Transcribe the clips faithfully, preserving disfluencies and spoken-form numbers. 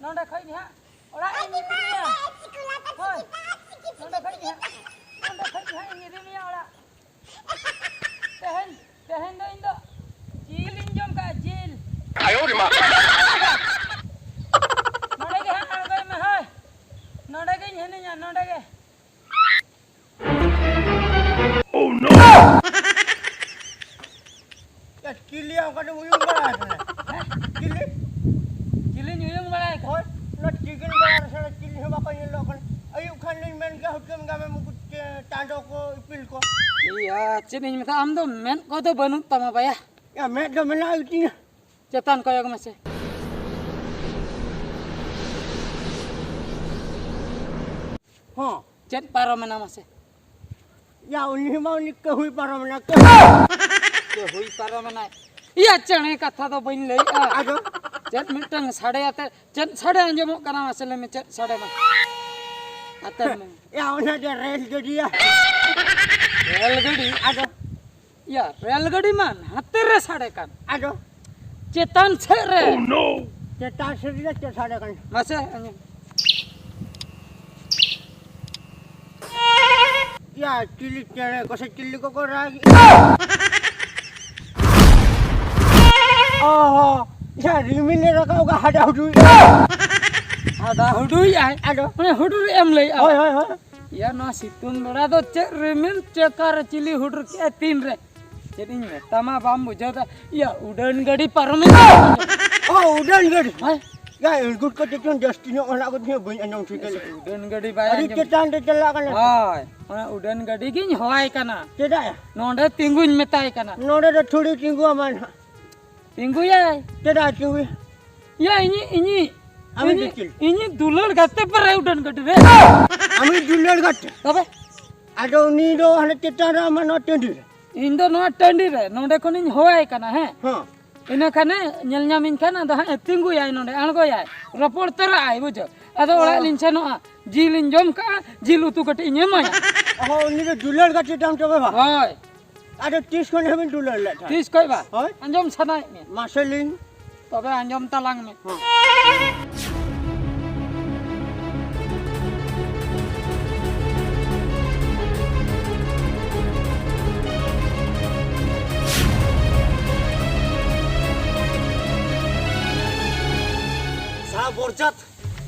ᱱᱚᱰᱮ ᱠᱷᱚᱡ ᱜᱮ ᱦᱟᱸᱜ ᱚᱲᱟᱜ ᱤᱧ ᱤᱫᱤ ᱢᱮᱭᱟ᱾ ᱦᱳᱭ, ᱱᱚᱰᱮ ᱠᱷᱚᱡ ᱜᱮ ᱦᱟᱸᱜ, ᱱᱚᱰᱮ ᱠᱷᱚᱡ ᱜᱮ ᱦᱟᱸᱜ ᱤᱧ ᱤᱫᱤ ᱢᱮᱭᱟ ᱚᱲᱟᱜ᱾ ᱛᱮᱦᱮᱧ, ᱛᱮᱦᱮᱧ ᱫᱚ ᱤᱧ ᱫᱚ ᱡᱤᱞ ᱤᱧ ᱡᱚᱢ ᱠᱟᱜᱼᱟ, ᱡᱤᱞ᱾ ᱟᱭᱳ ᱨᱮ ᱢᱟ᱾ ᱱᱚᱰᱮ ᱜᱮ ᱦᱟᱸᱜ ᱟᱬᱜᱚᱭ ᱢᱮ, ᱦᱳᱭ᱾ ᱱᱚᱰᱮ ᱜᱤᱧ ᱦᱤᱱᱟᱹᱧᱟ, ᱱᱚᱰᱮ ᱜᱮ᱾ Oh no! ᱪᱤᱞᱤᱭᱟ ᱚᱱᱠᱟ ᱫᱚ ᱩᱭᱩᱝ ᱵᱟᱲᱟᱭ ᱠᱟᱱᱟ? ᱦᱮᱸ? ᱪᱤᱞᱤ? ᱪᱤᱞᱤᱧ ᱩᱭᱩᱝ ᱵᱟᱲᱟᱭ ᱠᱟᱱᱟ? ᱦᱳᱭ, ᱚᱱᱟ ᱴᱷᱤᱠᱟᱹᱱ ᱵᱟᱲᱟ ᱨᱮ ᱥᱟᱞᱟ ᱪᱤᱞᱤ ᱦᱚᱸ ᱵᱟᱠᱚ ᱧᱮᱞᱚᱜ ᱠᱟᱱᱟ᱾ ᱟᱹᱭᱩᱵ ᱠᱷᱟᱱ ᱞᱤᱧ ᱢᱮᱱ ᱜᱮᱭᱟ, ᱦᱩᱴᱟᱹᱢ ᱜᱟᱢᱮ ᱢᱩᱠᱩ ᱪᱮ-, ᱪᱟᱸᱫᱚ ᱠᱚ, ᱤᱯᱤᱞ ᱠᱚ᱾ ᱤᱭᱟ, ᱪᱮᱫ ᱤᱧ ᱢᱮᱛᱟᱢᱟ, ᱟᱢ ᱫᱚ ᱢᱮᱫ ᱠᱚᱫᱚ ᱵᱟᱹᱱᱩᱜ ᱛᱟᱢᱟ ᱵᱟᱭᱟ᱾ ᱭᱟ, ᱢᱮᱫ ᱫᱚ ᱢᱮᱱᱟᱜ ᱜᱮᱛᱤᱧᱟ᱾ ᱪᱮᱛᱟᱱ ᱠᱚᱭᱚᱜ ᱢᱮᱥᱮ᱾ ᱦᱚᱸ᱾ ᱪᱮᱫ ᱯᱟᱨᱚᱢᱮᱱᱟ ᱢᱟᱥᱮ? ᱭᱟ, ᱩᱱᱤ ᱢᱟ ᱩᱱᱤ ᱠᱟᱹᱦᱩᱭ ᱯᱟᱨᱚᱢᱮᱱᱟ, ᱠᱟᱹᱦᱩ᱾ ᱠᱟᱹᱦᱩᱭ ᱯᱟᱨᱚᱢᱮᱱᱟᱭ᱾ ᱤᱭᱟ, ᱪᱮᱬᱮ ᱠᱟᱛᱷᱟ ᱫᱚ ᱵᱟᱹᱧ ᱞᱟᱹᱭᱮᱜᱼᱟ᱾ ᱟᱫᱚ? ᱪᱮᱫ ᱢᱤᱫᱴᱟᱝ ᱥᱟᱰᱮ ᱟᱛᱮ, ᱪᱮᱫ ᱥᱟᱰᱮ ᱟᱸᱡᱚᱢᱚᱜ ᱠᱟᱱᱟ ᱢᱟᱥᱮ ᱞᱟᱹᱭ ᱢᱮ, ᱪᱮᱫ ᱥᱟᱰᱮ ᱢᱟ? ᱟᱛᱮ ᱢᱮ᱾ ᱭᱟ, ᱚᱱᱟ ᱫᱚ ᱨᱮᱞ ᱜᱟᱹᱰᱤᱭᱟ᱾ ᱨᱮᱞ ᱜᱟᱹᱰᱤ? ᱟᱫᱚ? ᱭᱟ, ᱨᱮᱞ ᱜᱟᱹᱰᱤ ᱢᱟ ᱱᱟᱛᱮ ᱨᱮ ᱥᱟᱰᱮ ᱠᱟᱱ᱾ ᱟᱫᱚ? ᱪᱮᱛᱟᱱ ᱥᱮᱫ ᱨᱮ᱾ Oh no! ᱪᱮᱛᱟᱱ ᱥᱮᱫ ᱨᱮ ᱪᱮᱫ ᱥᱟᱰᱮ ᱠᱟᱱᱟ? ᱢᱟᱥᱮ ᱟᱸᱡᱚᱢ᱾ ᱭᱟ, ᱪᱤᱞᱤ ᱪᱮᱬᱮ ᱠᱚ ᱥᱮ ᱪᱤᱞᱤ ᱠᱚᱠᱚ ᱨᱟᱜ ᱮᱫᱟ? ᱚ ᱦᱚ, ᱭᱟ, ᱨᱤᱢᱤᱞ ᱮ ᱨᱟᱠᱟᱵ ᱠᱟᱜ, ᱦᱟᱰᱟ ᱦᱩᱰᱩᱨ᱾ ᱦᱟᱰᱟ ᱦᱩᱰᱩᱨ ᱟᱭ? ᱟᱫᱚ? ᱢᱟᱱᱮ ᱦᱩᱰᱩᱨ ᱮᱢ ᱞᱟᱹᱭᱮᱜᱼᱟ? ᱦᱳᱭ, ᱦᱳᱭ, ᱦᱳᱭ᱾ ᱭᱟ, ᱱᱚᱣᱟ ᱥᱤᱛᱩᱝ ᱵᱮᱲᱟ ᱫᱚ ᱪᱮᱫ ᱨᱤᱢᱤᱞ, ᱪᱮᱫ ᱚᱠᱟᱨᱮ ᱪᱤᱞᱤ ᱦᱩᱰᱩᱨ ᱠᱮᱜᱼᱟ ᱛᱤᱱ ᱨᱮ? ᱪᱮᱫ ᱤᱧ ᱢᱮᱛᱟᱢᱟ, ᱵᱟᱢ ᱵᱩᱡᱷᱟᱹᱣ ᱫᱟ? ᱭᱟ, ᱩᱰᱟᱹᱱ ᱜᱟᱹᱰᱤ ᱯᱟᱨᱚᱢᱮᱱᱟ᱾ ᱚ, ᱩᱰᱟᱹᱱ ᱜᱟᱹᱰᱤ? ᱦᱮᱸ? ᱭᱟ, ᱤᱨᱜᱩᱴ ᱠᱚ ᱪᱮᱫ ᱪᱚᱝ ᱡᱟᱹᱥᱛᱤ ᱧᱚᱜ ᱚᱱᱟ ᱠᱚ ᱛᱤᱧ ᱵᱟᱹᱧ ᱟᱸᱡᱚᱢ ᱴᱷᱤᱠ ᱞᱮᱫ᱾ ᱩᱰᱟᱹᱱ ᱜᱟᱹᱰᱤ ᱵᱟᱭ ᱟᱹᱰᱤ ᱟᱸᱡᱚᱢ᱾ ᱪᱮᱛᱟᱱ ᱨᱮ ᱪᱟᱞᱟᱜ ᱠᱟᱱᱟ᱾ ᱦᱳᱭ, ᱚᱱᱟ ᱩᱰᱟᱹᱱ ᱜᱟᱹᱰᱤ ᱜᱤᱧ ᱦᱚᱦᱚᱭ ᱠᱟᱱᱟ᱾ ᱪᱮᱫᱟᱜ ᱭᱟ? ᱱᱚᱰᱮ ᱛᱤᱸᱜᱩᱧ ᱢᱮᱛᱟᱭ ᱠᱟᱱᱟ᱾ ᱱᱚᱰᱮ ᱫᱚ ᱛᱷᱩᱲᱤ ᱛᱤᱸᱜᱩ ᱟᱢᱟ ᱱᱟᱦᱟᱜ᱾ ᱛᱤᱸᱜᱩᱭᱟᱭ᱾ ᱪᱮᱫᱟᱜ ᱛᱤᱸᱜᱩᱭᱟ? ᱭᱟ, ᱤᱧᱤᱡ, ᱤᱧᱤᱡ, ᱟᱢᱤᱡ ᱤᱧᱤᱡ, ᱫᱚ ᱪᱮᱫ? ᱤᱧᱤᱡ ᱫᱩᱞᱟᱹᱲ ᱜᱟᱛᱮ ᱯᱮᱨᱮ ᱩᱰᱟᱹᱱ ᱜᱟᱹᱰᱤ ᱨᱮ᱾ ᱟᱢᱤᱡ ᱫᱩᱞᱟᱹᱲ ᱜᱟᱛᱮ? ᱛᱚᱵᱮ? ᱟᱫᱚ ᱩᱱᱤ ᱫᱚ ᱦᱟᱱᱮ ᱪᱮᱛᱟᱱ ᱨᱮ, ᱟᱢᱟᱜ ᱱᱚᱣᱟ ᱴᱟᱺᱰᱤ ᱨᱮ᱾ ᱤᱧ ᱫᱚ ᱱᱚᱣᱟ ᱴᱟᱺᱰᱤ ᱨᱮ, ᱱᱚᱰᱮ ᱠᱷᱚᱱᱤᱧ ᱦᱚᱦᱚᱣᱟᱭ ᱠᱟᱱᱟ, ᱦᱮᱸ? ᱦᱚᱸ᱾ ᱤᱱᱟᱹ ᱠᱷᱟᱱᱮ ᱧᱮᱞ ᱧᱟᱢᱤᱧ ᱠᱷᱟᱱ, ᱟᱫᱚ ᱦᱟᱸᱜ ᱮ ᱛᱤᱸᱜᱩᱭᱟᱭ ᱱᱚᱰᱮ, ᱟᱬᱜᱚᱭᱟᱭ, ᱨᱚᱯᱚᱲ ᱛᱚᱨᱟᱜᱼᱟᱭ, ᱵᱩᱡᱷᱟᱹᱣ᱾ ᱟᱫᱚ ᱚ᱾ ᱚᱲᱟᱜ ᱞᱤᱧ ᱥᱮᱱᱚᱜᱼᱟ, ᱡᱤᱞ ᱤᱧ ᱡᱚᱢ ᱠᱟᱜᱼᱟ, ᱡᱤᱞ ᱩᱛᱩ ᱠᱟᱹᱴᱤᱡ ᱤᱧ ᱮᱢᱟᱭᱟ᱾ ᱚ, ᱩᱱᱤ ᱫᱚ ᱫᱩᱞᱟᱹᱲ ᱜᱟᱛᱮ ᱛᱟᱢ ᱛᱚᱵᱮ ᱵᱟ? ᱦᱳᱭ᱾ ᱟᱫᱚ ᱛᱤᱥ ᱠᱷᱚᱱ ᱦᱮᱵᱤᱱ ᱫᱩᱞᱟᱹᱲ ᱞᱮᱫ ᱛᱟᱦᱮᱸᱫ? ᱛᱤᱥ ᱠᱷᱚᱡ ᱵᱟ? ᱦᱳᱭ᱾ ᱟᱸᱡᱚᱢ ᱥᱟᱱᱟᱭᱮᱫ ᱢᱮᱭᱟ? ᱢᱟᱥᱮ ᱞᱟᱹᱭ ᱢᱮ᱾ ᱛᱚᱵᱮ ᱟᱸᱡᱚᱢ ᱛᱟᱞᱟᱝ ᱢᱮ᱾ ᱦᱚᱸ᱾ ᱦᱮᱸ ᱵᱚᱨᱡᱟᱛ,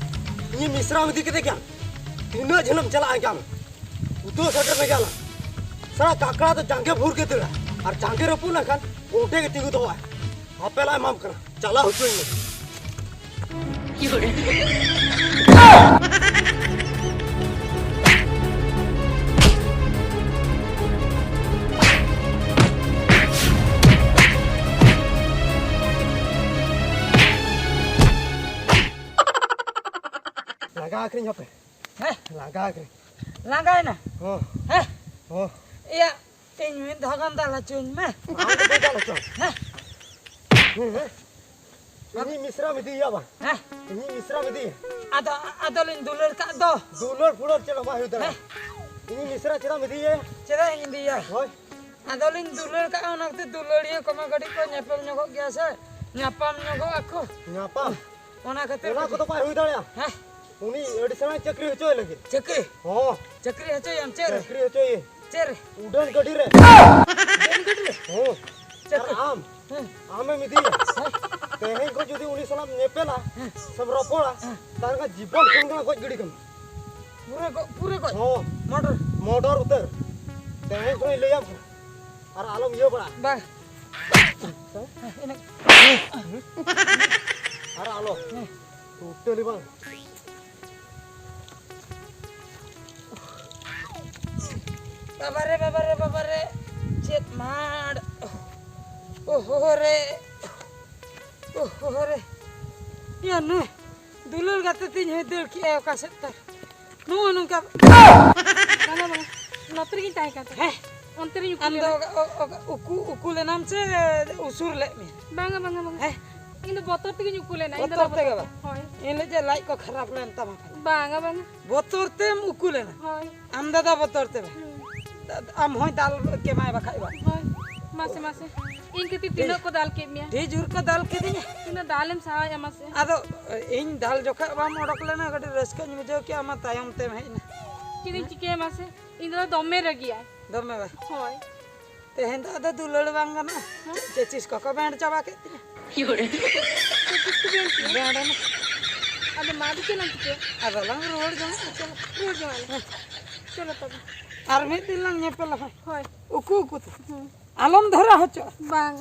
ᱤᱧ ᱢᱤᱥᱨᱟᱢ ᱤᱫᱤ ᱠᱮᱫᱮ ᱜᱮᱭᱟ᱾ ᱛᱤᱱᱟᱹᱜ ᱡᱷᱟᱹᱞᱮᱢ ᱪᱟᱞᱟᱜᱼᱟ ᱮᱱᱠᱷᱟᱱ? ᱩᱛᱟᱹᱨ ᱥᱮᱴᱮᱨ ᱢᱮ ᱜᱮᱭᱟ ᱞᱟᱝ᱾ ᱥᱟᱞᱟ ᱠᱟᱠᱲᱟ ᱫᱚ ᱡᱟᱸᱜᱮ ᱵᱷᱩᱨ ᱜᱮ ᱫᱟᱹᱲᱟ, ᱟᱨ ᱡᱟᱸᱜᱮ ᱨᱟᱹᱯᱩᱫ ᱞᱮᱱᱠᱷᱟᱱ ᱚᱸᱰᱮ ᱜᱮ ᱛᱤᱸᱜᱩ ᱫᱚᱦᱚᱜᱼᱟᱭ᱾ ᱦᱟᱯᱮ ᱞᱟᱝ ᱮᱢᱟᱢ ᱠᱟᱱᱟ, ᱪᱟᱞᱟᱣ ᱦᱚᱪᱚᱧ ᱢᱮ᱾ ᱞᱟᱸᱜᱟ ᱟᱹᱠᱷᱨᱤᱧ ᱦᱟᱯᱮ᱾ ᱦᱮᱸ? ᱞᱟᱸᱜᱟ ᱟᱹᱠᱷᱨᱤᱧ᱾ ᱞᱟᱸᱜᱟᱭᱮᱱᱟ? ᱦᱚᱸ᱾ ᱦᱮᱸ? ᱦᱚᱸ᱾ ᱤᱭᱟᱹ, ᱤᱧ ᱢᱤᱫ ᱫᱷᱟᱣ ᱜᱟᱱ ᱫᱟᱞ ᱦᱚᱪᱚᱧ ᱢᱮ᱾ ᱟᱢ ᱫᱚ ᱵᱟᱹᱧ ᱫᱟᱞ ᱦᱚᱪᱚ᱾ ᱦᱮᱸ? ᱦᱮᱸ, ᱦᱮᱸ᱾ ᱤᱧᱤᱡ ᱢᱤᱥᱨᱟᱢ ᱤᱫᱤᱭᱮᱭᱟ ᱵᱟᱝ? ᱦᱮᱸ? ᱤᱧᱤᱡ ᱢᱤᱥᱨᱟᱢ ᱤᱫᱤᱭᱮᱭᱟ᱾ ᱟᱫᱚ, ᱟᱫᱚᱞᱤᱧ ᱫᱩᱞᱟᱹᱲ ᱠᱟᱜ ᱫᱚ᱾ ᱫᱩᱞᱟᱹᱲ ᱯᱷᱩᱞᱟᱹᱲ ᱪᱮᱫ ᱦᱚᱸ ᱵᱟᱭ ᱦᱩᱭ ᱫᱟᱲᱮᱭᱟᱜᱼᱟ᱾ ᱦᱮᱸ? ᱤᱧᱤᱡ ᱢᱤᱥᱨᱟ ᱪᱮᱫᱟᱜ ᱮᱢ ᱤᱫᱤᱭᱮᱭᱟ? ᱪᱮᱫᱟᱜ ᱤᱧ ᱤᱫᱤᱭᱮᱭᱟ? ᱦᱳᱭ᱾ ᱟᱫᱚᱞᱤᱧ ᱫᱩᱞᱟᱹᱲ ᱠᱟᱜᱼᱟ, ᱚᱱᱟ ᱠᱷᱟᱹᱛᱤᱨ ᱫᱩᱞᱟᱹᱲᱤᱭᱟᱹ ᱠᱚᱢᱟ ᱠᱟᱹᱴᱤᱡ ᱠᱚ ᱧᱮᱯᱮᱞ ᱧᱚᱜᱚᱜ ᱜᱮᱭᱟ ᱥᱮ, ᱧᱟᱯᱟᱢ ᱧᱚᱜᱚᱜ ᱟᱠᱚ᱾ ᱧᱟᱯᱟᱢ? ᱚᱱᱟ ᱠᱷᱟᱹᱛᱤᱨ ᱚᱱᱟ ᱠᱚᱫᱚ ᱵᱟᱭ ᱦᱩᱭ ᱫᱟᱲᱮᱭᱟᱜᱼᱟ᱾ ᱦᱮᱸ? ᱩᱱᱤ ᱟᱹᱰᱤ ᱥᱮᱬᱟ ᱪᱟᱹᱠᱨᱤ ᱦᱚᱪᱚᱭ ᱞᱟᱹᱜᱤᱫ᱾ ᱪᱟᱹᱠᱨᱤ? ᱦᱚᱸ᱾ ᱪᱟᱹᱠᱨᱤ ᱦᱚᱪᱚᱭᱟᱢ ᱪᱮᱫ ᱨᱮ? ᱪᱟᱹᱠᱨᱤ ᱦᱚᱪᱚᱭᱮ᱾ ᱪᱮᱫ ᱨᱮ? ᱩᱰᱟᱹᱱ ᱜᱟᱹᱰᱤ ᱨᱮ᱾ ᱩᱰᱟᱹᱱ ᱜᱟᱹᱰᱤ ᱨᱮ? ᱦᱚᱸ᱾ ᱪᱟᱹᱠᱨᱤ? ᱟᱨ ᱟᱢ? ᱦᱮᱸ᱾ ᱟᱢᱮᱢ ᱤᱫᱤᱭᱟ᱾ ᱦᱮᱸ᱾ ᱛᱮᱦᱮᱧ ᱠᱷᱚᱱ ᱡᱩᱫᱤ ᱩᱱᱤ ᱥᱟᱞᱟᱜ ᱮᱢ ᱧᱮᱯᱮᱞᱟ, ᱦᱮᱸ᱾ ᱥᱮᱢ ᱨᱚᱯᱚᱲᱟ, ᱦᱮᱸ᱾ ᱛᱟᱦᱞᱮ ᱠᱷᱟᱱ ᱡᱤᱵᱚᱱ ᱠᱷᱚᱱ ᱜᱮ ᱜᱚᱡ ᱜᱤᱰᱤ ᱠᱟᱢᱟ᱾ ᱯᱩᱨᱟᱹ ᱜᱚ-, ᱯᱩᱨᱟᱹ ᱜᱚᱡ? ᱦᱚᱸ᱾ ᱢᱚᱨᱰᱟᱨ? ᱢᱚᱨᱰᱟᱨ ᱩᱛᱟᱹᱨ᱾ ᱛᱮᱦᱮᱧ ᱠᱷᱚᱱᱤᱧ ᱞᱟᱹᱭᱟᱢ ᱠᱟᱱᱟ᱾ ᱟᱨ ᱟᱞᱚᱢ ᱤᱭᱟᱹ ᱵᱟᱲᱟᱜᱼᱟ᱾ ᱵᱟᱝ᱾ ᱦᱮᱸ, ᱤᱱᱟᱹ᱾ ᱟᱨ ᱟᱞᱚ᱾ ᱦᱮᱸ᱾ ᱴᱳᱴᱟᱞᱤ ᱵᱟᱝ᱾ ᱵᱟᱵᱟᱨᱮ, ᱵᱟᱵᱟᱨᱮ, ᱵᱟᱵᱟᱨᱮ, ᱪᱮᱫ ᱢᱟᱲ᱾ ᱳᱦᱳ ᱨᱮ, ᱳᱦᱳ ᱨᱮ᱾ ᱭᱟ ᱱᱩᱭ ᱫᱩᱞᱟᱹᱲ ᱜᱟᱛᱮ ᱛᱤᱧ ᱦᱚᱸᱭ ᱫᱟᱹᱲ ᱠᱮᱜᱼᱟᱭ ᱚᱠᱟ ᱥᱮᱫ ᱛᱟᱭ? ᱱᱚᱜᱼᱚ ᱱᱚᱝᱠᱟ᱾ ᱵᱟᱝᱟ, ᱵᱟᱝᱟ, ᱱᱚᱛᱮ ᱨᱮᱜᱤᱧ ᱛᱟᱦᱮᱸ ᱠᱟᱱ ᱛᱟᱦᱮᱸ᱾ ᱦᱮᱸ? ᱚᱱᱛᱮ ᱨᱤᱧ ᱩᱠᱩ ᱟᱢ ᱫᱚ ᱞᱮᱱᱟ᱾ ᱚ-, ᱚ-, ᱩᱠᱩ, ᱩᱠᱩ ᱞᱮᱱᱟᱢ ᱥᱮ ᱩᱥᱩᱨ ᱞᱮᱫ ᱢᱮᱭᱟ? ᱵᱟᱝᱟ, ᱵᱟᱝᱟ, ᱵᱟᱝᱟ᱾ ᱦᱮᱸ? ᱤᱧ ᱫᱚ ᱵᱚᱛᱚᱨ ᱛᱮᱜᱤᱧ ᱩᱠᱩ ᱞᱮᱱᱟ, ᱤᱧ ᱫᱚ ᱵᱚᱛᱚᱨ ᱛᱮᱜᱮ ᱵᱟᱝ? ᱦᱳᱭ᱾ ᱤᱧ ᱞᱟᱹᱭ ᱡᱮ ᱞᱟᱡ ᱠᱚ ᱠᱷᱟᱨᱟᱯ ᱞᱮᱱ ᱛᱟᱢᱟ ᱯᱟᱞᱮ᱾ ᱵᱟᱝᱟ, ᱵᱟᱝᱟ᱾ ᱵᱚᱛᱚᱨ ᱛᱮᱢ ᱩᱠᱩ ᱞᱮᱱᱟ? ᱦᱳᱭ᱾ ᱟᱢ ᱫᱟᱫᱟ ᱵᱚᱛᱚᱨ ᱛᱮ ᱵᱟᱝ? ᱦᱩᱸ᱾ ᱫᱟ-, ᱟᱢ ᱦᱚᱸᱭ ᱫᱟᱞ ᱠᱮᱢᱟᱭ ᱵᱟᱠᱷᱟᱡ ᱵᱟᱝ? ᱦᱳᱭ᱾ ᱢᱟᱥᱮ, ᱢᱟᱥᱮ᱾ ᱤᱧ ᱠᱷᱟᱹᱛᱤᱨ ᱴᱷᱤᱠ᱾ ᱛᱤᱱᱟᱹᱜ ᱠᱚ ᱫᱟᱞ ᱠᱮᱫ ᱢᱮᱭᱟ? ᱰᱷᱮᱨ ᱡᱳᱨ ᱠᱚ ᱫᱟᱞ ᱠᱮᱫᱤᱧᱟ᱾ ᱛᱤᱱᱟᱹᱜ ᱫᱟᱞᱮᱢ ᱥᱟᱦᱟᱣᱮᱫᱼᱟ ᱢᱟᱥᱮ? ᱟᱫᱚ ᱤᱧ ᱫᱟᱞ ᱡᱚᱠᱷᱚᱱ ᱵᱟᱢ ᱚᱰᱚᱠ ᱞᱮᱱᱟ, ᱠᱟᱹᱴᱤᱡ ᱨᱟᱹᱥᱠᱟᱹᱧ ᱵᱩᱡᱷᱟᱹᱣ ᱠᱮᱜᱼᱟ, ᱟᱢ ᱢᱟ ᱛᱟᱭᱚᱢ ᱛᱮᱢ ᱦᱮᱡ ᱮᱱᱟ᱾ ᱪᱮᱫ ᱤᱧ ᱪᱤᱠᱟᱹᱭᱟ ᱢᱟᱥᱮ? ᱤᱧ ᱫᱚ ᱫᱚᱢᱮ ᱨᱟᱹᱜᱤᱭᱟᱭ᱾ ᱫᱚᱢᱮ ᱵᱟᱝ? ᱦᱳᱭ᱾ ᱛᱮᱦᱮᱧ ᱫᱚ ᱟᱫᱚ ᱫᱩᱞᱟᱹᱲ ᱵᱟᱝ ᱜᱟᱱᱚᱜᱼᱟ᱾ ᱦᱮᱸ? ᱪᱮᱫ ᱪᱮᱪᱤᱥ ᱠᱚᱠᱚ ᱵᱮᱸᱰ ᱪᱟᱵᱟ ᱠᱮᱫ ᱛᱤᱧᱟ᱾ ᱪᱮᱫ ᱪᱮᱪᱤᱥ ᱠᱚ ᱵᱮᱸᱰ ᱠᱮᱫᱟ? ᱵᱮᱸᱰ ᱮᱱᱟ᱾ ᱟᱫᱚ ᱢᱟ ᱟᱫᱚ ᱪᱮᱫ ᱞᱟᱝ ᱪᱤᱠᱟᱹᱭᱟ? ᱟᱫᱚ ᱞᱟᱝ ᱨᱩᱣᱟᱹᱲ ᱡᱚᱝᱟ᱾ ᱪᱚᱞᱚ, ᱨᱩᱣᱟᱹᱲ ᱡᱚᱝᱟ ᱞᱮ᱾ ᱪᱚᱞᱚ ᱛᱚᱵᱮ᱾ ᱟᱨ ᱢᱤᱫ ᱫᱤᱱ ᱞᱟᱝ ᱧᱮᱯᱮᱞᱟ ᱦᱟᱸᱜ᱾ ᱦᱳᱭ᱾ ᱩᱠᱩ ᱩᱠᱩ ᱛᱮ᱾ ᱦᱩᱸ᱾ ᱟᱞᱚᱢ ᱫᱷᱚᱨᱟ ᱦᱚᱪᱚᱜᱼᱟ᱾ ᱵᱟᱝ᱾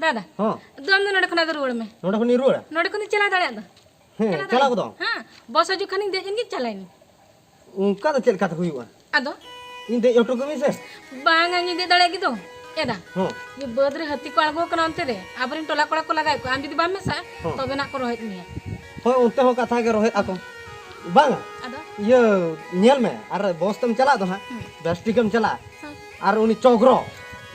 ᱫᱟᱫᱟ, ᱦᱚᱸ᱾ ᱫᱩ ᱟᱢ ᱫᱚ ᱱᱚᱰᱮ ᱠᱷᱚᱱᱟᱜ ᱫᱚ ᱨᱩᱣᱟᱹᱲ ᱢᱮ᱾ ᱱᱚᱰᱮ ᱠᱷᱚᱱᱤᱧ ᱨᱩᱣᱟᱹᱲᱟ? ᱱᱚᱰᱮ ᱠᱷᱚᱱᱤᱧ ᱪᱟᱞᱟᱣ ᱫᱟᱲᱮᱭᱟᱜ ᱫᱚ᱾ ᱦᱮᱸ, ᱪᱟᱞᱟᱣ ᱪᱟᱞᱟᱣ ᱫᱟᱲᱮᱭᱟᱜ᱾ ᱜᱚᱫᱚᱜ᱾ ᱦᱮᱸ, ᱵᱚᱥ ᱦᱤᱡᱩᱜ ᱠᱷᱟᱱᱤᱧ ᱫᱮᱡ ᱮᱱ ᱜᱮ ᱪᱟᱞᱟᱣ ᱮᱱ᱾ ᱚᱱᱠᱟ ᱫᱚ ᱪᱮᱫ ᱞᱮᱠᱟᱛᱮ ᱦᱩᱭᱩᱜᱼᱟ? ᱟᱫᱚ? ᱤᱧ ᱫᱮᱡ ᱦᱚᱴᱚ ᱠᱟᱹᱢᱤ ᱥᱮ? ᱵᱟᱝᱟ, ᱤᱧ ᱫᱮᱡ ᱫᱟᱲᱮᱭᱟᱜ ᱜᱮ ᱫᱚ᱾ ᱮᱫᱟ᱾ ᱦᱚᱸ᱾ ᱡᱮ ᱵᱟᱹᱫᱽ ᱨᱮ ᱦᱟᱹᱛᱤ ᱠᱚ ᱟᱬᱜᱚ ᱠᱟᱱᱟ ᱚᱱᱛᱮ ᱨᱮ, ᱟᱵᱚᱨᱮᱱ ᱴᱚᱞᱟ ᱠᱚᱲᱟ ᱠᱚ ᱞᱟᱜᱟᱭᱮᱫ ᱠᱚᱣᱟ, ᱟᱢ ᱡᱩᱫᱤ ᱵᱟᱢ ᱢᱮᱥᱟᱜᱼᱟ, ᱦᱚᱸ᱾ ᱛᱚᱵᱮ ᱱᱟᱜ ᱠᱚ ᱨᱚᱦᱮᱫ ᱢᱮᱭᱟ᱾ ᱦᱳᱭ, ᱚᱱᱛᱮ ᱦᱚᱸ ᱠᱟᱛᱷᱟ ᱜᱮ ᱨᱚᱦᱮᱫ ᱟᱠᱚ᱾ ᱵᱟᱝᱟ᱾ ᱟᱫᱚ? ᱤᱭᱟᱹ, ᱧᱮᱞ ᱢᱮ, ᱟᱨ ᱵᱚᱥ ᱛᱮᱢ ᱪᱟᱞᱟᱜ ᱫᱚ ᱦᱟᱸᱜ, ᱦᱩᱸ᱾ ᱵᱮᱥ ᱴᱷᱤᱠᱮᱢ ᱪᱟᱞᱟᱜᱼᱟ᱾ ᱦᱮᱸ᱾ ᱟᱨ ᱩᱱᱤ ᱪᱚᱜᱽᱨᱚ,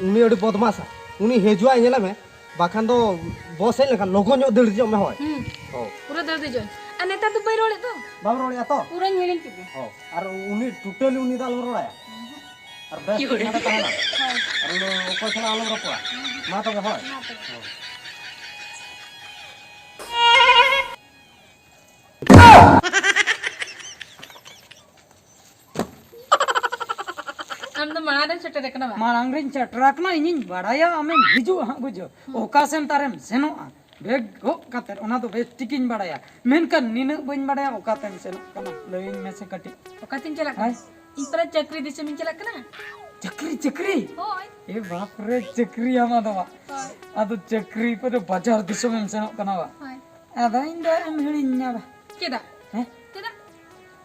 ᱩᱱᱤ ᱟᱹᱰᱤ ᱵᱚᱫᱢᱟᱥᱟ, ᱩᱱᱤ ᱦᱤᱡᱩᱜᱼᱟᱭ, ᱧᱮᱞᱮ ᱢᱮ, ᱵᱟᱠᱷᱟᱱ ᱫᱚ ᱵᱚᱥ ᱦᱮᱡ ᱞᱮᱱᱠᱷᱟᱱ ᱞᱚᱜᱚᱱ ᱧᱚᱜ ᱫᱟᱹᱲ ᱫᱮᱡᱚᱜ ᱢᱮ, ᱦᱳᱭ᱾ ᱦᱩᱸ᱾ ᱦᱳᱭ᱾ ᱯᱩᱨᱟᱹ ᱫᱟᱹᱲ ᱫᱮᱡᱚᱜ᱾ ᱟᱨ ᱱᱮᱛᱟᱨ ᱫᱚ ᱵᱟᱹᱧ ᱨᱚᱲᱮᱫ ᱫᱚ᱾ ᱵᱟᱢ ᱨᱚᱲᱮᱫᱼᱟ ᱛᱚ? ᱯᱩᱨᱟᱹᱧ ᱦᱤᱲᱤᱧ ᱠᱮᱫᱟ᱾ ᱦᱳᱭ᱾ ᱟᱨ ᱩᱱᱤ totally ᱩᱱᱤ ᱫᱚ ᱟᱞᱚᱢ ᱨᱚᱲᱟᱭᱟ᱾ ᱩᱸᱦᱩᱸ᱾ ᱟᱨ ᱵᱮᱥ ᱴᱷᱤᱠ ᱱᱚᱰᱮ ᱛᱟᱦᱮᱱᱟ᱾ ᱦᱳᱭ᱾ ᱟᱨ ᱩᱱᱤ ᱚᱠᱚᱭ ᱥᱟᱞᱟᱜ ᱟᱞᱚᱢ ᱨᱚᱯᱚᱲᱟ᱾ ᱩᱸᱦᱩᱸ᱾ ᱢᱟ ᱛᱚᱵᱮ, ᱦᱳᱭ᱾ ᱢᱟ ᱛᱚᱵᱮ᱾ ᱦᱳᱭ᱾ ᱟᱢ ᱫᱚ ᱢᱟᱲᱟᱝ ᱨᱮᱢ ᱥᱮᱴᱮᱨ ᱟᱠᱟᱱᱟ ᱵᱟᱝ? ᱢᱟᱲᱟᱝ ᱨᱤᱧ ᱥᱮᱴᱮᱨ ᱟᱠᱟᱱᱟ, ᱤᱧᱤᱧ ᱵᱟᱲᱟᱭᱟ ᱟᱢᱮᱢ ᱦᱤᱡᱩᱜᱼᱟ ᱦᱟᱸᱜ, ᱵᱩᱡᱷᱟᱹᱣ᱾ ᱦᱩᱸ᱾ ᱚᱠᱟ ᱥᱮᱱ ᱛᱟᱨᱮᱢ ᱥᱮᱱᱚᱜᱼᱟ, ᱵᱮᱜᱽ ᱜᱚᱜ ᱠᱟᱛᱮᱫ, ᱚᱱᱟ ᱫᱚ ᱵᱮᱥ ᱴᱷᱤᱠᱤᱧ ᱵᱟᱲᱟᱭᱟ᱾ ᱢᱮᱱᱠᱷᱟᱱ ᱱᱤᱱᱟᱹᱜ ᱵᱟᱹᱧ ᱵᱟᱲᱟᱭᱟ, ᱚᱠᱟᱛᱮᱢ ᱥᱮᱱᱚᱜ ᱠᱟᱱᱟ, ᱞᱟᱹᱭᱟᱹᱧ ᱢᱮᱥᱮ ᱠᱟᱹᱴᱤᱡ᱾ ᱚᱠᱟᱛᱤᱧ ᱪᱟᱞᱟᱜ ᱠᱟᱱᱟ? ᱦᱮᱸ? ᱤᱧ ᱯᱟᱞᱮ ᱪᱟᱹᱠᱨᱤ ᱫᱤᱥᱚᱢᱤᱧ ᱪᱟᱞᱟᱜ ᱠᱟᱱᱟ᱾ ᱪᱟᱹᱠᱨᱤ, ᱪᱟᱹᱠᱨᱤ? ᱦᱳᱭ᱾ ᱮ ᱵᱟᱯ ᱨᱮ, ᱪᱟᱹᱠᱨᱤ ᱟᱢᱟᱜ ᱫᱚ ᱵᱟ? ᱦᱳᱭ᱾ ᱟᱫᱚ ᱪᱟᱹᱠᱨᱤ ᱠᱚᱫᱚ ᱵᱟᱡᱟᱨ ᱫᱤᱥᱚᱢᱮᱢ ᱥᱮᱱᱚᱜ ᱠᱟᱱᱟ ᱵᱟ? ᱦᱳᱭ᱾ ᱟᱫᱚ ᱤᱧ ᱫᱚ ᱮᱢ ᱦᱤᱲᱤᱧ ᱧᱟ ᱵᱟ? ᱪᱮᱫᱟᱜ? ᱦᱮᱸ? ᱪᱮᱫᱟᱜ?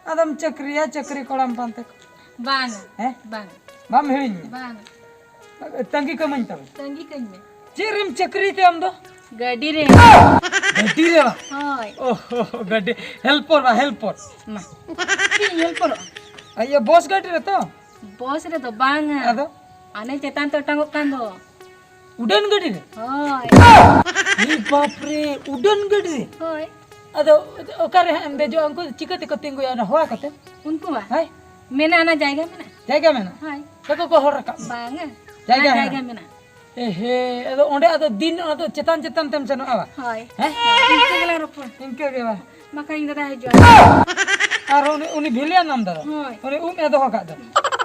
ᱟᱫᱚᱢ ᱪᱟᱹᱠᱨᱤᱭᱟ, ᱪᱟᱹᱠᱨᱤ ᱠᱚᱲᱟᱢ ᱯᱟᱱᱛᱮ ᱠᱚ᱾ ᱵᱟᱝᱟ᱾ ᱦᱮᱸ? ᱵᱟᱝᱟ᱾ ᱵᱟᱢ ᱦᱤᱲᱤᱧ ᱧᱟ? ᱵᱟᱝᱟ᱾ ᱛᱟᱺᱜᱤ ᱠᱟᱹᱢᱟᱹᱧ ᱛᱚᱵᱮ᱾ ᱛᱟᱺᱜᱤ ᱠᱟᱹᱧ ᱢᱮ᱾ ᱪᱮᱫ ᱨᱮᱢ ᱪᱟᱹᱠᱨᱤ ᱛᱮ ᱟᱢ ᱫᱚ? ᱜᱟᱹᱰᱤ ᱨᱮ᱾ ᱜᱟᱹᱰᱤ ᱨᱮ ᱵᱟ? ᱦᱳᱭ᱾ ᱳᱦ, ᱳᱦ, ᱜᱟᱹᱰᱤ, helper ᱵᱟ, helper᱾ ᱢᱟ᱾ ᱪᱮᱫ helperᱚᱜᱼᱟ? ᱟ, ᱤᱭᱟᱹ, ᱵᱚᱥ ᱜᱟᱹᱰᱤ ᱨᱮ ᱛᱚ? ᱵᱚᱥ ᱨᱮᱫᱚ ᱵᱟᱝᱟ᱾ ᱟᱫᱚ? ᱟᱱᱮ ᱪᱮᱛᱟᱱ ᱛᱮ ᱚᱴᱟᱝᱚᱜ ᱠᱟᱱ ᱫᱚ᱾ ᱩᱰᱟᱹᱱ ᱜᱟᱹᱰᱤ ᱨᱮ? ᱦᱳᱭ᱾ ᱮ ᱵᱟᱯ ᱨᱮ, ᱩᱰᱟᱹᱱ ᱜᱟᱹᱰᱤ ᱨᱮ? ᱦᱳᱭ᱾ ᱟᱫᱚ ᱚᱠᱟᱨᱮ ᱦᱟᱸᱜ ᱮᱢ ᱫᱮᱡᱚᱜᱼᱟ? ᱩᱱᱠᱩ ᱪᱤᱠᱟᱹ ᱛᱮᱠᱚ ᱛᱤᱸᱜᱩᱭᱟ ᱚᱱᱟ ᱦᱚᱣᱟ ᱠᱟᱛᱮ? ᱩᱱᱠᱩ ᱵᱟ? ᱦᱳᱭ᱾ ᱢᱮᱱᱟᱜᱼᱟ, ᱚᱱᱟ ᱡᱟᱭᱜᱟ ᱢᱮᱱᱟᱜᱼᱟ᱾ ᱡᱟᱭᱜᱟ ᱢᱮᱱᱟᱜᱼᱟ? ᱦᱳᱭ᱾ ᱵᱟᱠᱚ ᱜᱚᱦᱚᱲ ᱨᱟᱠᱟᱵ? ᱵᱟᱝᱟ᱾ ᱡᱟᱭᱜᱟ ᱚᱱᱟ ᱦᱮᱱᱟᱜᱼᱟ? ᱡᱟᱭᱜᱟ ᱢᱮᱱᱟᱜᱼᱟ᱾ ᱮ ᱦᱮ, ᱟᱫᱚ ᱚᱸᱰᱮ ᱟᱫᱚ ᱫᱤᱱ ᱟᱫᱚ ᱪᱮᱛᱟᱱ ᱪᱮᱛᱟᱱ ᱛᱮᱢ ᱥᱮᱱᱚᱜᱼᱟ ᱵᱟ? ᱦᱳᱭ᱾ ᱦᱮᱸ? ᱤᱱᱠᱟᱹ ᱜᱮᱞᱟᱝ ᱨᱚᱯᱚᱲᱟ᱾ ᱤᱱᱠᱟᱹ ᱜᱮ ᱵᱟ? ᱵᱟᱠᱷᱟᱱ ᱤᱧ ᱫᱟᱫᱟ ᱦᱤᱡᱩᱜᱼᱟ᱾ ᱟᱨ ᱩᱱᱤ, ᱩᱱᱤ ᱵᱷᱤᱞᱤᱭᱟᱱ ᱱᱟᱢ ᱫᱟᱫᱟ? ᱦᱳᱭ᱾ ᱩᱱᱤ ᱩᱵ ᱮ ᱫᱚᱦᱚ ᱠᱟᱜ ᱫᱚ?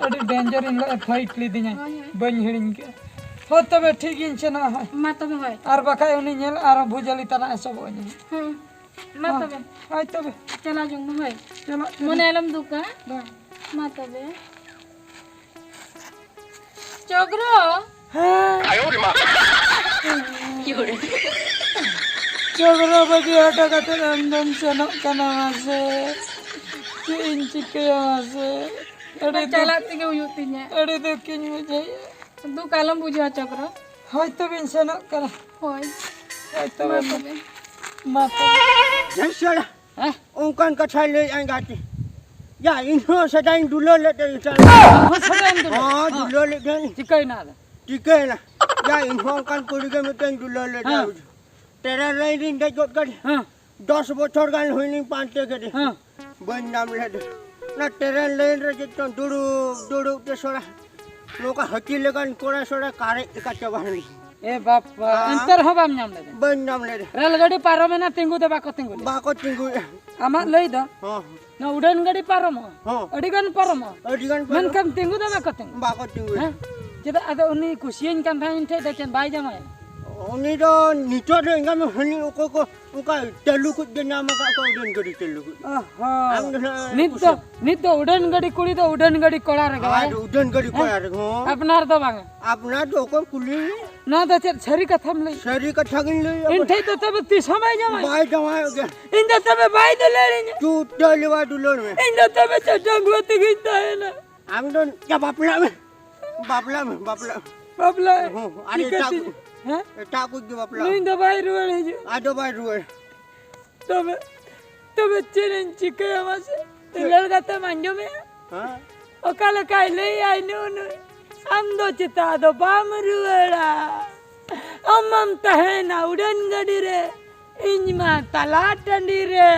ᱟᱹᱰᱤ danger ᱤᱧ ᱞᱟᱹᱭ fight ᱞᱤᱫᱤᱧᱟᱭ᱾ ᱦᱳᱭ, ᱦᱳᱭ᱾ ᱵᱟᱹᱧ ᱦᱤᱲᱤᱧ ᱠᱮᱜᱼᱟ᱾ ᱦᱳᱭ, ᱛᱚᱵᱮ ᱴᱷᱤᱠ ᱜᱤᱧ ᱥᱮᱱᱚᱜᱼᱟ, ᱦᱳᱭ᱾ ᱢᱟ ᱛᱚᱵᱮ, ᱦᱳᱭ᱾ ᱟᱨ ᱵᱟᱠᱷᱟᱡ ᱩᱱᱤ ᱧᱮᱞ ᱟᱨ ᱵᱷᱩᱡᱟᱹᱞᱤ ᱛᱟᱱᱟᱜ ᱮ ᱥᱚᱵᱚᱜ ᱤᱧᱟ᱾ ᱦᱮᱸ, ᱢᱟ ᱦᱳᱭ, ᱛᱚᱵᱮ᱾ ᱦᱳᱭ, ᱛᱚᱵᱮ᱾ ᱪᱟᱞᱟᱣ ᱡᱚᱝ ᱢᱮ, ᱦᱳᱭ᱾ ᱪᱟᱞᱟᱜ ᱠᱟᱹᱱᱟᱹᱧ᱾ ᱢᱚᱱᱮ ᱟᱞᱚᱢ ᱫᱩᱠᱟ᱾ ᱵᱟᱝ᱾ ᱢᱟ ᱛᱚᱵᱮ᱾ ᱪᱚᱜᱽᱨᱚ᱾ ᱦᱮᱸ᱾ ᱪᱚᱜᱽᱨᱚ ᱵᱟᱹᱜᱤ ᱦᱚᱴᱚ ᱠᱟᱛᱮ ᱟᱢ ᱫᱚᱢ ᱥᱮᱱᱚᱜ ᱠᱟᱱᱟ ᱢᱟᱥᱮ᱾ ᱪᱮᱫ ᱤᱧ ᱪᱤᱠᱟᱹᱭᱟ ᱢᱟᱥᱮ? ᱟᱹᱰᱤ ᱫᱩᱠ, ᱪᱟᱞᱟᱜ ᱛᱮᱜᱮ ᱦᱩᱭᱩᱜ ᱛᱤᱧᱟ᱾ ᱟᱹᱰᱤ ᱫᱩᱠᱤᱧ ᱵᱩᱡᱷᱟᱹᱣᱮᱫᱼᱟ᱾ ᱫᱩᱠ ᱟᱞᱚᱢ ᱵᱩᱡᱷᱟᱹᱣᱟ ᱪᱚᱠᱨᱚ᱾ ᱦᱳᱭ ᱛᱚᱵᱮᱧ ᱥᱮᱱᱚᱜ ᱠᱟᱱᱟ᱾ ᱦᱳᱭ᱾ ᱦᱳᱭ ᱛᱚᱵᱮ ᱢᱟ ᱢᱟ᱾ ᱛᱚᱵᱮ᱾ ᱢᱟ ᱛᱚᱵᱮ᱾ ᱡᱷᱮᱱᱥᱮᱲ᱾ ᱦᱮᱸ? ᱚᱱᱠᱟᱱ ᱠᱟᱛᱷᱟᱭ ᱞᱟᱹᱭᱮᱫ ᱟᱭ ᱜᱟᱛᱮ᱾ ᱭᱟ, ᱤᱧᱦᱚᱸ ᱥᱮᱫᱟᱭᱤᱧ ᱫᱩᱞᱟᱹᱲ ᱞᱮᱫ ᱛᱟᱦᱮᱸ᱾ ᱟᱢ ᱦᱚᱸ ᱥᱮᱫᱟᱭᱮᱢ ᱫᱩᱞᱟᱹᱲ? ᱦᱚᱸ, ᱦᱮᱸ᱾ ᱫᱩᱞᱟᱹᱲ ᱞᱮᱫ ᱛᱟᱦᱮᱸ᱾ ᱪᱤᱠᱟᱹᱭᱮᱱᱟ ᱟᱫᱚ? ᱪᱤᱠᱟᱹᱭᱮᱱᱟ? ᱭᱟ, ᱤᱧᱦᱚᱸ ᱚᱱᱠᱟᱱ ᱠᱩᱲᱤ ᱜᱮ ᱢᱤᱫᱴᱮᱱ ᱫᱩᱞᱟᱹᱲ ᱞᱮᱫ ᱦᱮᱸ᱾ ᱛᱟᱦᱮᱸ᱾ ᱴᱨᱮᱱ ᱞᱟᱭᱤᱱ ᱨᱤᱧ ᱫᱮᱡ ᱜᱚᱫ ᱠᱟᱫᱮ᱾ ᱦᱮᱸ᱾ ᱫᱚᱥ ᱵᱚᱪᱷᱚᱨ ᱜᱟᱱ ᱦᱩᱭᱱᱟᱹᱧ ᱯᱟᱱᱛᱮ ᱠᱮᱫᱮ᱾ ᱦᱮᱸ᱾ ᱵᱟᱹᱧ ᱧᱟᱢ ᱞᱮᱫᱮ᱾ ᱚᱱᱟ ᱴᱨᱮᱱ ᱞᱟᱭᱤᱱ ᱨᱮ ᱪᱮᱫ ᱪᱚᱝ ᱫᱩᱲᱩᱵ ᱫᱩᱲᱩᱵ ᱛᱮ ᱥᱚᱲᱟ, ᱱᱚᱝᱠᱟ ᱦᱟᱹᱛᱤ ᱞᱮᱠᱟᱱ ᱠᱚᱲᱟ ᱥᱚᱲᱟ ᱠᱟᱨᱮᱡ ᱞᱮᱠᱟ ᱪᱟᱵᱟ ᱦᱮᱱᱟᱹᱧ᱾ ᱮ ᱵᱟᱯ, ᱦᱮᱸ᱾ ᱮᱱᱛᱮ ᱨᱮᱦᱚᱸ ᱵᱟᱢ ᱧᱟᱢ ᱞᱮᱫᱮ? ᱵᱟᱹᱧ ᱧᱟᱢ ᱞᱮᱫᱮ᱾ ᱨᱮᱞ ᱜᱟᱹᱰᱤ ᱯᱟᱨᱚᱢᱮᱱᱟ, ᱛᱤᱸᱜᱩ ᱫᱚ ᱵᱟᱠᱚ ᱛᱤᱸᱜᱩ ᱞᱮᱫᱟ᱾ ᱵᱟᱠᱚ ᱛᱤᱸᱜᱩᱭᱮᱫᱼᱟ᱾ ᱟᱢᱟᱜ ᱞᱟᱹᱭ ᱫᱚ? ᱦᱚᱸ᱾ ᱱᱚᱣᱟ ᱩᱰᱟᱹᱱ ᱜᱟᱹᱰᱤ ᱯᱟᱨᱚᱢᱚᱜᱼᱟ? ᱦᱚᱸ᱾ ᱟᱹᱰᱤ ᱜᱟᱱ ᱯᱟᱨᱚᱢᱚᱜᱼᱟ? ᱟᱹᱰᱤ ᱜᱟᱱ ᱯᱟᱨᱚᱢ᱾ ᱢᱮᱱᱠᱷᱟᱱ ᱛᱤᱸᱜᱩ ᱫᱚ ᱵᱟᱠᱚ ᱛᱤᱸᱜᱩ᱾ ᱵᱟᱠᱚ ᱛᱤᱸᱜᱩᱭᱟ᱾ ᱦᱮᱸ? ᱪᱮᱫᱟᱜ ᱟᱫᱚ ᱩᱱᱤ ᱠᱩᱥᱤᱭᱟᱹᱧ ᱠᱟᱱ ᱛᱟᱦᱮᱸᱫ ᱤᱧ ᱴᱷᱮᱡ ᱫᱚ ᱪᱮᱫ ᱵᱟᱭ ᱡᱟᱶᱟᱭᱟ? ᱩᱱᱤ ᱫᱚ ᱱᱤᱛᱚᱜ ᱫᱚ ᱮᱸᱜᱟᱢ ᱦᱟᱹᱱᱤ ᱚᱠᱚᱭ ᱠᱚ ᱚᱱᱠᱟ ᱪᱟᱹᱞᱩ ᱠᱚ ᱜᱮ ᱧᱟᱢ ᱟᱠᱟᱫ ᱠᱚᱣᱟ, ᱩᱰᱟᱹᱱ ᱜᱟᱹᱰᱤ ᱪᱟᱹᱞᱩ ᱠᱚ᱾ ᱚᱦᱚ᱾ ᱟᱢ ᱫᱚ ᱱᱟᱜ ᱱᱤᱛ ᱫᱚ, ᱠᱩᱥᱤ᱾ ᱱᱤᱛ ᱫᱚ ᱩᱰᱟᱹᱱ ᱜᱟᱹᱰᱤ ᱠᱩᱲᱤ ᱫᱚ ᱩᱰᱟᱹᱱ ᱜᱟᱹᱰᱤ ᱠᱚᱲᱟ ᱨᱮᱜᱮ ᱟᱨ ᱵᱟᱭ? ᱩᱰᱟᱹᱱ ᱜᱟᱹᱰᱤ ᱦᱮᱸ? ᱠᱚᱲᱟ ᱨᱮᱜᱮ, ᱦᱚᱸ᱾ ᱟᱯᱱᱟᱨ ᱫᱚ ᱵᱟᱝᱟ᱾ ᱟᱯᱱᱟᱨ ᱫᱚ ᱚᱠᱚᱭ ᱠᱩᱞᱤ ᱢᱮ? ᱱᱚᱣᱟ ᱫᱚ ᱪᱮᱫ ᱥᱟᱹᱨᱤ ᱠᱟᱛᱷᱟᱢ ᱞᱟᱹᱭ? ᱥᱟᱹᱨᱤ ᱠᱟᱛᱷᱟ ᱜᱤᱧ ᱞᱟᱹᱭ᱾ ᱤᱧ ᱴᱷᱮᱡ ᱫᱚ ᱛᱚᱵᱮ ᱛᱤᱥ ᱦᱚᱸ ᱵᱟᱭ ᱡᱟᱶᱟᱭᱚᱜ ᱜᱮᱭᱟ᱾ ᱤᱧ ᱫᱚ ᱛᱚᱵᱮ ᱵᱟᱭ ᱫᱩᱞᱟᱹᱲᱤᱧᱟ᱾ ᱪᱩᱴᱟᱹ ᱞᱮᱣᱟ ᱫᱩᱞᱟᱹᱲ ᱢᱮ᱾ ᱤᱧ ᱫᱚ ᱛᱚᱵᱮ ᱪᱮᱫ ᱰᱟᱺᱜᱩᱣᱟᱹ ᱛᱮᱜᱮᱧ ᱛᱟᱦᱮᱱᱟ᱾ ᱟᱢ ᱫᱚ ᱪᱟ ᱵᱟᱯᱞᱟᱜ ᱢᱮ᱾ ᱵᱟᱯᱞᱟᱜ ᱢᱮ, ᱵᱟᱯᱞᱟᱜ ᱢᱮ᱾ ᱵᱟᱯᱞᱟ ᱦᱚᱸ, ᱟᱨ ᱪᱤᱠᱟᱹ ᱮᱴᱟᱜ ᱛᱤᱧ-, ᱠᱚ-, ᱦᱮᱸ? ᱮᱴᱟᱜ ᱠᱚ ᱜᱮ ᱵᱟᱯᱞᱟᱜ ᱱᱩᱭ ᱢᱮ᱾ ᱫᱚ ᱵᱟᱭ ᱨᱩᱣᱟᱹᱲ ᱦᱤᱡᱩᱜ᱾ ᱟᱫᱚ ᱵᱟᱭ ᱨᱩᱣᱟᱹᱲ᱾ ᱛᱚᱵᱮ, ᱛᱚᱵᱮ ᱪᱮᱫ ᱤᱧ ᱪᱤᱠᱟᱹᱭᱟ ᱢᱟᱥᱮ? ᱪᱮᱫ? ᱫᱩᱞᱟᱹᱲ ᱠᱟᱛᱮᱢ ᱟᱸᱡᱚᱢᱮᱜᱼᱟ? ᱦᱮᱸ? ᱚᱠᱟ ᱞᱮᱠᱟᱭ ᱞᱟᱹᱭᱟᱭ ᱱᱩᱜ ᱱᱩᱭ? ᱟᱢ ᱫᱚ ᱪᱮᱛᱟ ᱟᱫᱚ ᱵᱟᱢ ᱨᱩᱣᱟᱹᱲᱟ? ᱟᱢ ᱢᱟᱢ ᱛᱟᱦᱮᱸᱭᱮᱱᱟ ᱩᱰᱟᱹᱱ ᱜᱟᱹᱰᱤ ᱨᱮ, ᱤᱧ ᱢᱟ ᱛᱟᱞᱟ ᱴᱟᱺᱰᱤ ᱨᱮ᱾